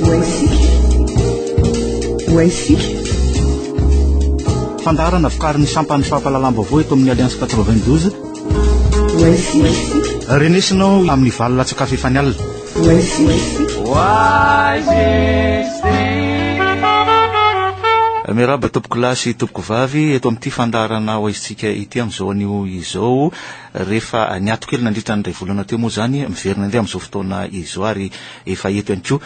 Ho haisika. Fandaharana vokarin'ny sampan'ny fampahalalam-baovao eto amin'ny Alliance 92. Ho haisika. Renesinao amin'ny valo latsaka fahefany alina. Ho haisika. Miarahaba tompokolahy sy tompokovavy eto amin'ity fandaharana ho aizintsika ity amin'izao anio izao. Rehefa niato kely nandritra ny iray volana teo moa izany, miverina indray amin'izao fotoana izao ary efa eto ihany koa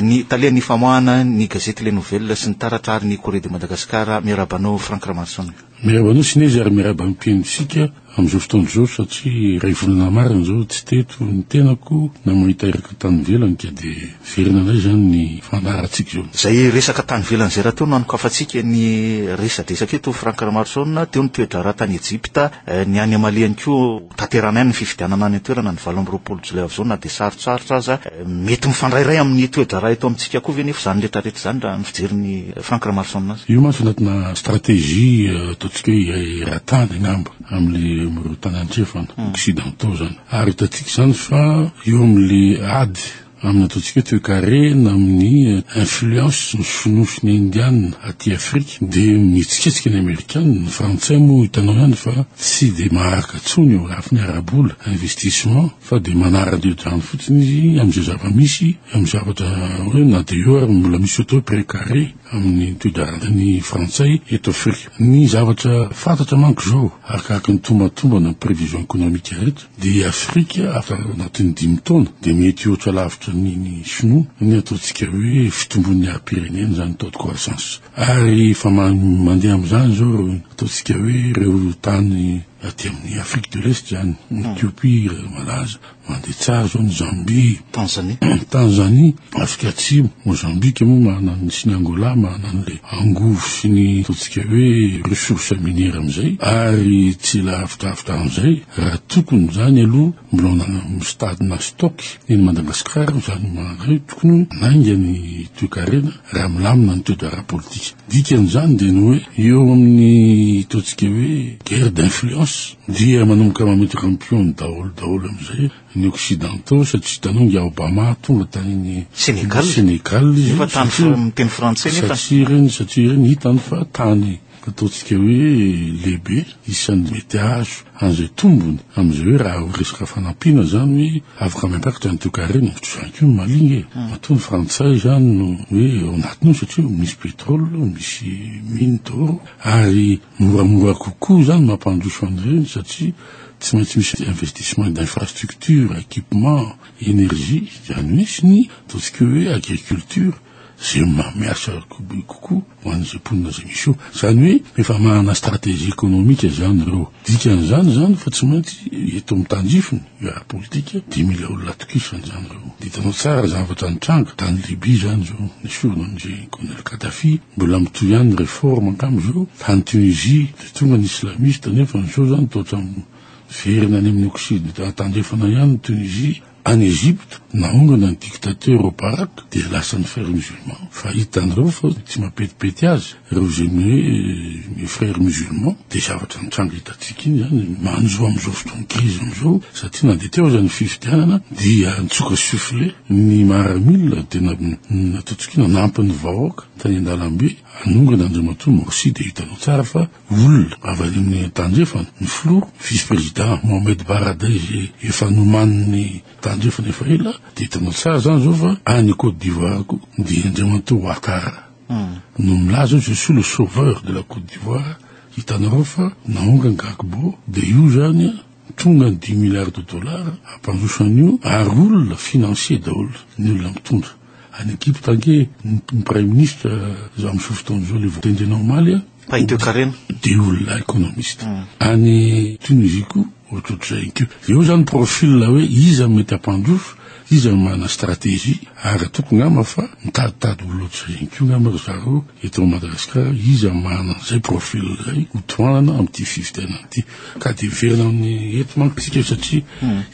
ny talen'ny famoahana ny gazety Les Nouvelles sy ny Taratra ary ny Courrier de Madagascar. Miarahaba anao Franck Ramaroson. Miarahaba anao Sinezy ary miarahaba ny mpihainontsika amin'izao fotoana izao satria iray volana marina izao tsy teto ny tenako na mahita iraka tany ivelany ka dia miverina indray izany ny fandaharantsika izao. Izay resaka tany ivelany izay rahateo no hanokafantsika ny resadresaka eto Franck Ramaroson, teo ny toe-draharaha tany Ejipta, Ny any Mali ihany koa, hotanterahana ihany ny fifidianana any an-toerana ny 28 jolay avy izao na dia sarotsarotra aza. Mety mifandrairay amin'ny toe-draharaha eto amintsika koa ve nefa izany rehetrarehetra izany raha ny fijerin'i Franck Ramaroson azy? Io mantsy anatina stratégie ataontsika hoe eran-tany angamba amin'ilay amin'ireo tany andrefana, occidentaux izany. Ary hitantsika izany fa eo amin'ilay ady Amin'ny ataontsika hoe toekarena, amin'ny influence ny sinoa sy ny indiana aty Afrika dia mihetsiketsika ny amerikana, ny frantsay moa hitanao ihany fa tsy dia maharaka intsony eo lafiny ara-bola, investissement, fa dia manara-deo-drano fotsiny izy amin'izay zava-misy, amin'ny zavatra hoe na dia eo ary mbola misy atao hoe pré carré amin'ny toe-draharahan'ny frantsay eto Afrika. Ny zavatra fantatra manko izao, arakaraka ny tombantombana ny prévision économique rehetra, Dia i Afrika afa anatin'ny dimy taona dia mety hihoatra lavitra ny ny sinoa ny ataontsika hoe fitombon'ny harim-pirenena izany taux de croissance. Ary efa mandeha amin'izany izao ireo ataontsika hoe ireo tany aty amin'ny Afrique de l'Est izany, Ethiopie malaza, mandeha tsara izao ny Zambie, Tanzanie. Tanzanie, Afrika Atsimo, Mozambique moa manana ny sy ny Angola manana an'ilay angovo sy ny ataontsika hoe ressources minières amin'izay ary tsy lavidavitra an'izay raha tokony izany aloha mbola manana amin'ny stade-na stock eny Madagasikara izany manana io tokony hanainga ny toekarena raha milamina ny toe-draharaha politika. Dikan'izany dia ny hoe eo amin'ny ataontsika hoe guerre d'influence dia manomboka mametraka ny pion daholo daholo amin'izay Ny occidentaux satria hitanao ingahy Obama tonga tany Sénégal Sénégal izy nefa tany miteny frantsay nefa satria ireny satria ireny hitany fa tany ataontsika hoe lehibe isan'ny mety azo an'izay tombony amin'izay hoe raha resaka fanampiana zany hoe afaka mampakatra ny toekarena ohatr'izany koa ny Mali nge matoa ny frantsay zany no hoe ao anatiny ao satria misy pétrole misy mine d'or ary moramora kokoa zany mampandroso an'ireny satria Tsy maintsy misy investissement d'infrastructure, équipement, énergie, izany hoe sy ny ataontsika hoe agriculture izay miasa kokoa ho an'izay mponina izay misy eo. Izany hoe efa manana stratégie économique izany ireo. Dikan'izany izany fa tsy maintsy eto amin'ny tandrifiny ara-politika dia mila olona atokisana izany ireo. Dia hitanao tsara zavatra nitranga tany Libye izany izao, nesorina an'izay colonel Kadhafi, mbola mitohy ihany ny réforme angamba izao, tany Tunisie, Dia tonga ny islamiste nefa ny zao zany toa ohatran'ny miverina any amin'ny occident tandrefana ihany ny Tunisie, any Egypte naongana ny dictateur Mubarak dia lasa ny frères musulmans fa hitan'ireo fa tsy mampetipety azy ireo izay hoe mes frères musulmans dia zavatra nitranga hitantsika iny zany manjo amin'izao fotoana crise amin'izao satria na dia teo aza ny fifidianana dia nitsoka soufflet ny maramila dia nataontsika nanampy ny vahoaka tany an-dalambe Hanongana Andriamatoa Morsi dia hitanao tsara fa olona avy any amin'ny tandrefana ny filoha, vice président Mohamed Baradei izay efa nomanin'ny tandrefana efa ela dia hitanao tsara izany izao fa any Côte d'Ivoire koa dia Andriamatoa Ouattara no milaza hoe je suis le sauveur de la Côte d'Ivoire, hitanareo fa naongana Gbagbo dia io izany tonga ny dix milliards de dollars hampandroso an'io ary olona financier daholo ny olona mitondra. Any Egypte ange ny praiminisitra amin'izao fotoana izao ilay voatendrena omaly a. Mpahay toekarena. Dia olona économiste. Any Tunisie koa ohatrohatr'izay ihany koa. Eo izany profil hoe iza no mety hampandroso, iza no manana stratégie ary ataoko angamba fa mitaditady olona ohatr'izay ihany koa angamba ry zareo eto Madagasikara, iza no manana an'izay profil izay ho tohanana amin'ity fifidianana ity. Ka dia miverina amin'ny eto manko isika satria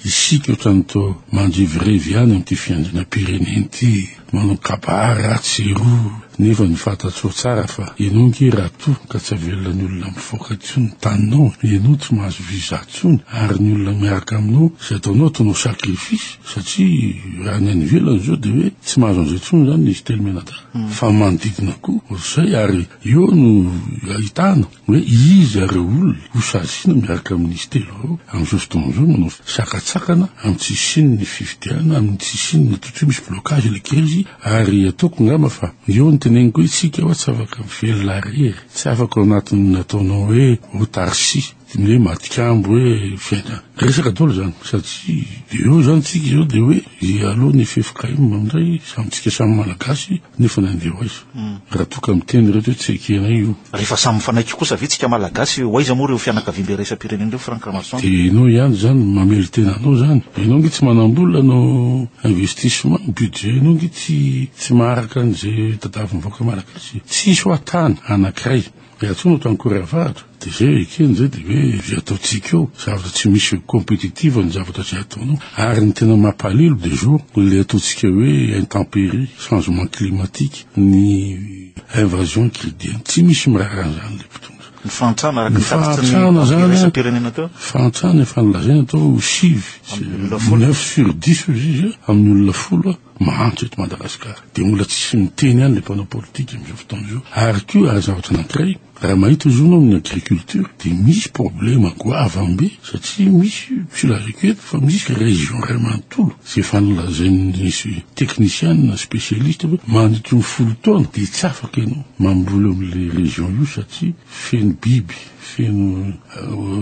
isika ohatran'ny toa mandrevirevy ihany amin'ity fiandrianam-pirenena ity, manao kabary atsy sy eroa, nefa ny fantatrao tsara fa ianao ange raha toa ka tsy avelan'ny olona mivoaka intsony ny taninao, ianao tsy mahazo visa intsony ary ny olona miaraka aminao izay ataonao ataonao sacrifice satria. Satria raha ny any ivelany izao dia hoe tsy mahazo an'izay intsony izany izy telo mianadahy. Fa manodidina koa ohatr'izay ary eo no ahitana hoe iza ireo olona ho saziana miaraka amin'izy telo ireo amin'izao fotoana izao manao sakantsakana amin'ny tsy hisian'ny fifidianana, amin'ny tsy hisian'ny ataontsika hoe misy blocage ilay krizy ary ataoko angamba fa eo no teneniko hoe isika hoa tsy afaka mivelona irery, tsy afaka ao anatin'ny ataonao hoe autarcie. Ny hoe matikambo hoe fiainana. Resaka daholo izany satria eo izany tsika izao dia hoe aloha ny ffkm indray samy tsika samy malagasy nefa nandeha ho aiza. Raha toa ka miteny ireto hoe tsy ekenay io. Rehefa samy mifanaiky kosa ve tsika malagasy ho aiza moa ireo fianakaviambe iraisam-pirenena ireo Franck Ramaroson? Dia ianao ihany izany mamelon-tena anao izany. Ianao ange tsy manam-bola hanao investissement, budget anao ange tsy tsy maharaka an'izay tadiavin'ny vahoaka malagasy. Tsisy hoa tany anankiray Raha tsy ohatra any Korea Avaratra dia zay ekeny zay dia hoe izay ataontsika eo zavatra tsy misy compétitive ny zavatra izay ataonao ary ny tena mampalelo dia zao ilay ataontsika hoe intempérie, changement climatique, ny invasion kridienne tsy misy miraharaha an'izany ilay mpitondra. Ny fahantrana araka ny tatitry ny banky iraisam-pirenena teo. Fahantrana efa nolazaina tao sivy, neuf sur dix hozy izy amin'ny olona folo. Mahantra eto Madagasikara. Dia mbola tsisy miteny ihany le mpanao politika amin'izao fotoana izao. Ary koa ary zavatra anankiray, raha mahita izy io anao amin'ny agriculture dia misy problema goavam-be satria misy, tsy lazaiko eto fa misy région iray manontolo izay efa nolazain'ny technician spécialiste hoe mandritry ny folo taona dia tsy afaka ianao mamboly eo amin'ilay région io satria feno biby. Feno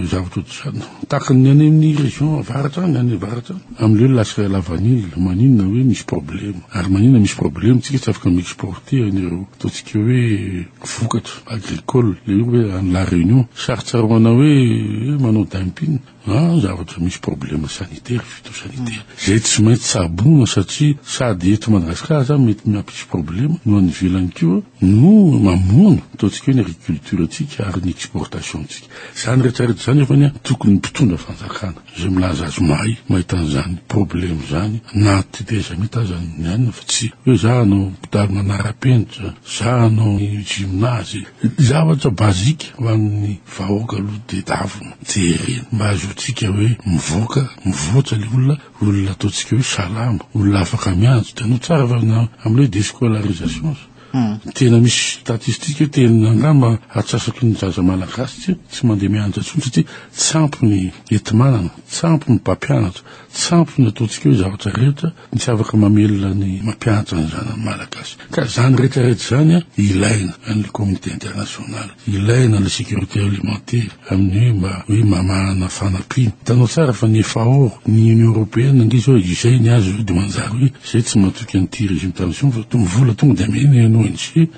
zavatra ohatr'izany. Tahaka ny any amin'ny région avaratra any, any avaratra any. Amin'ilay hoe lasa lavanila, maninona hoe misy problème. Ary maninona misy problème, tsika tsy afaka mi-exporter an'ireo ataontsika hoe vokatra agricole, ilay hoe any La Réunion. Sarotsaroana hoe manao dumping. Ah, zavatra misy problème sanitaire, phytosanitaire. Izay tsy maintsy tsaboina satria sady eto Madagasikara zany mety mampisy problème no any ivelany koa no mamono ataontsika hoe ny agriculture antsika ary ny exportation antsika. Izany rehetra rehetra izany nefa anie tokony mpitondra fanjakana izay milaza azy mahay mahita an'izany problème izany na tetezamita aza ny anona fa tsy hoe za hanao hopitaly manara-penitra, za hanao gymnase, zavatra basique ho an'ny vahoaka aloha tedavina, jerena mba ahazoantsika hoe mivoaka, mivoatra le olona, olona ataontsika hoe salama, olona afaka mianatra, hitanao tsara fa na amin'ilay hoe déscolarisation aza, tena misy statistique hoe tena angamba atsasaky ny zaza malagasy tsy tsy mandeha mianatra intsony satria tsy ampy ny enti-manana, tsy ampy ny mpampianatra, tsy ampy ny ataontsika hoe zavatra rehetra. Tsy afaka mamelona ny mampianatra ny zanany malagasy. Ka izany rehetra rehetra izany an, ilaina an'ilay communauté internationale, ilaina ilay sécurité alimentaire amin'ny hoe mba hoe mamahana fanampiana. Hitanao tsara fa ny FAO, ny Union européenne ange izao izay ny azy izao dia manjary hoe izay tsy matoky an'ity régime transition fa tonga vola tonga dia amena ny ONG,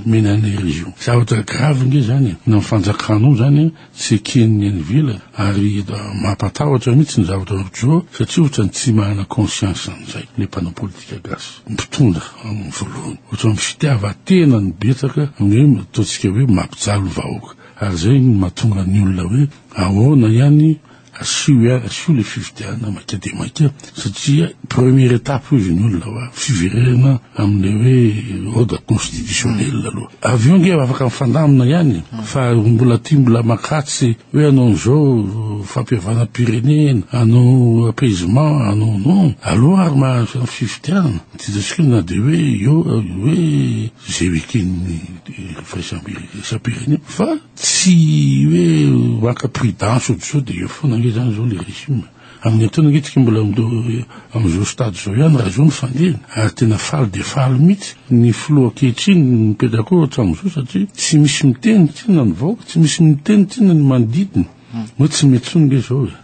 omena an'ilay région. Zavatra grave ange izany e, na ny fanjakana ao izany an, Tsy eken'ny any ivelany ary mampatahotra mihitsy ny zavatra ohatr'izao satria ohatran'ny tsy manana conscience an'izay ilay mpanao politika gasy, mpitondra amin'ny voalohany. Ohatran'ny fitiavan-tena no betsaka amin'ny hoe ataontsika hoe mampijaly ny vahoaka ary izay no mahatonga ny olona hoe ahoana ihany asio ihany, asio ilay fifidianana maika dia maika satria première étape hoy izy ny olona hoa fiverenana amin'ilay hoe ordre constitutionnel aloha. Avy eo ange afaka mifandamina ihany fa mbola tia mbola makatsy hoe hanao an'izao fampihavanam-pirenena, hanao apaisement, hanao non. Aloha ary mahazo fifidianana. Tsy na dia hoe eo hoe izay eken'ny firaisam-pirenena fa tsy hoe maka prudence ohatr'izao dia eo foana ange izany izao ilay régime. Amin'ny antonony ange tsika mbola amin'izao stade izao ihany raha izao ny fandehany ary tena faly dia faly mihitsy ny filoha ankehitriny mipetraka eo hatramin'izao satria tsy misy miteny tsinona ny vahoaka, tsy misy miteny tsinona ny manodidina hoe tsy mety intsony nge izao e.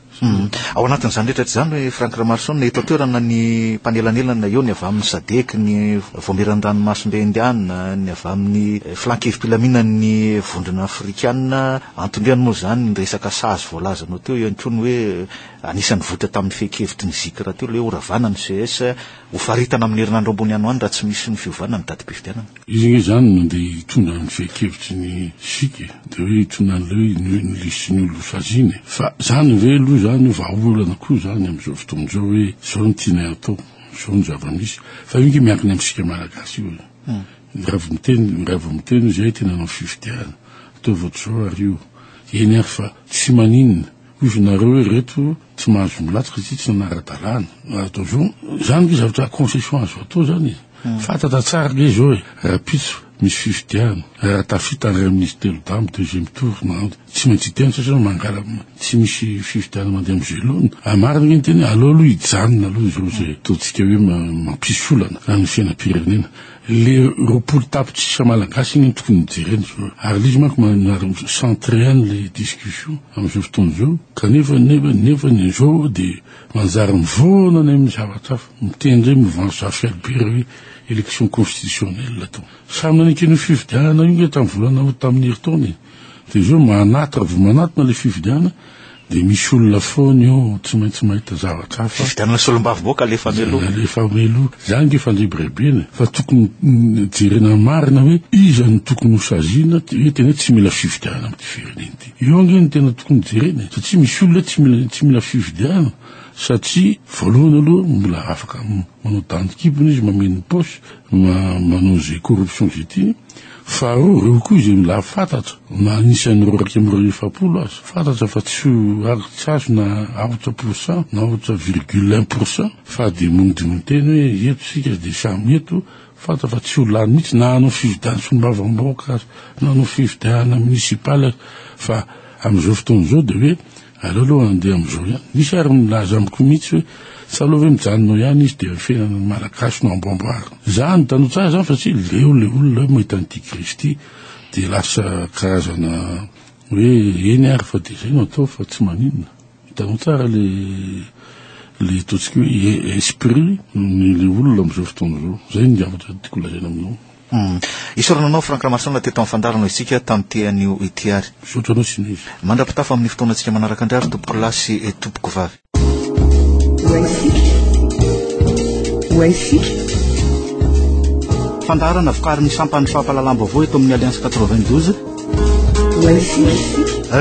Ao anatin'izany rehetra izany hoe Franck Ramaroson, eto an-toerana ny mpanelanelana eo ny avy amin'ny Sadec, ny Vaomieran'ny Ranomasimbe Indiana, ny avy amin'ny Filan-kevi-pilaminan'ny Vondrona Afrikana, Antondriany moa izany ny resaka sazy voalazanao teo, eo ihany koa ny hoe anisan'ny vohitra tamin'ny fehin-kevitry ny GIC rahateo ilay hoe horavana ny ces, hofaritana amin'ny herinandro ambony any ho any raha tsy misy ny fiovana ny datim-pifidianana. Izy ange izany no andeha hitondra ny fehin-kevitry ny GIC e, dia hoe hitondra an'ilay hoe ny lisitry ny olona hosaziana e. Fa izany ve aloha izany hoe vahaolana koa izany amin'izao fotoana izao hoe izao no tianay hatao, izao no zava-misy. Fa io ange miankina amintsika Malagasy io e. Raha vao miteny, raha vao miteny izy hoe tena hanao fifidianana, ataovy ohatr'izao ary io. Eny ary fa tsy maninona. Hoy nareo hoe reto tsy mahazo milatsaka satria tsy nanara-dalàna. Attention, zany nge zavatra concession azo atao zany e. Fantatra tsara nge zao e, rahampitso misy fifidianana, raha tafita ny raiministre telo dame deuxième tour na tsy maintsy hiteny satria mangala tsy misy fifidianana mandeha am'izay laoniny. Ah, marina nge ny teny hoe aleo aloha hijanona aloha izao izay ataontsika hoe mampisy olana amin'ny fiainam-pirenena. Le 20 tapitrisa malagasy iny no tokony hojerena izao. Ary le izy manko manary centré any le discussion amin'izao fotoana izao. Kanefa nefa nefa ny izao dia manjary mivoana any amin'ny zavatra hafa. Miteny indray mouvance Zafy Albert hoe élection constitutionnelle atao. Samy nanekena io fifidianana io nge tamin'ny volana août tamin'ny herintaona e. Dia izao manatona vao manatona le fifidianana dia misy olona foana eo tsy maintsy mahita zavatra hafa. Fifidianana solombavambahoaka alefa mialoha. Alefa mialoha. Izany nge fandrebirebena e. Fa tokony jerena marina hoe iza no tokony ho saziana hoe tena hoe tsy mila fifidianana amin'ity firenena ity. Eo ange no tena tokony jerena e. Satria misy olona tsy mila tsy mila fifidianana satria voalohany aloha mbola afaka manao dandikibony izy mameno ny paosy, manao izay corruption izay tiany. Faharoa, ireo koa izay mila fantatra, na anisan'ireo 41 aza, fantatra fa tsy ho ary tsy azo na aotra pour cent na aotra virgule un pour cent, fa dia monodimonteny hoe eto isika dia samy eto, fantatra fa tsy ho lany mihitsy na hanao fifidianana solombavambahoaka aza, na hanao fifidianana municipal aza, fa amin'izao fotoana izao dia hoe Aleo aloha handeha amin'izao ihany. Misy ary milaza amiko mihitsy hoe tsy aleo ve mijanona ao ihany izy dia fiainana ny Malagasy no amboamboarina. Za ny tanoa tsara zany fa tsy leo le olona hoe mahita an'ity Kristy dia lasa karazana hoe eny ary fa dia izay no atao fa tsy maninona. Hitanao tsara le le ataontsika hoe esprit ny le olona amin'izao fotoana izao. Zay ny zavatra tiako lazaina aminao. Isaorana anao Franck Ramarosaona teto amin'ny fandaharana isika tamin'ity anio ity ary. Misaotra anao Sinise. Mandra-pitafa amin'ny fotoanantsika manaraka indray ary tompoko lahy sy tompoko vavy. Fandaharana vokarin'ny sampan'ny fampahalalam-baovao eto amin'ny Alliance 92.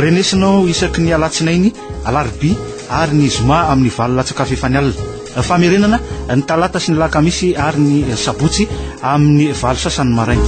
Renesinao isaky ny alatsinainy, alarobia ary ny zoma amin'ny valo latsaka fahefany alina. Famerenana, ny talata sy ny lakamisy ary ny sabotsy amin'ny valo sasany maraina.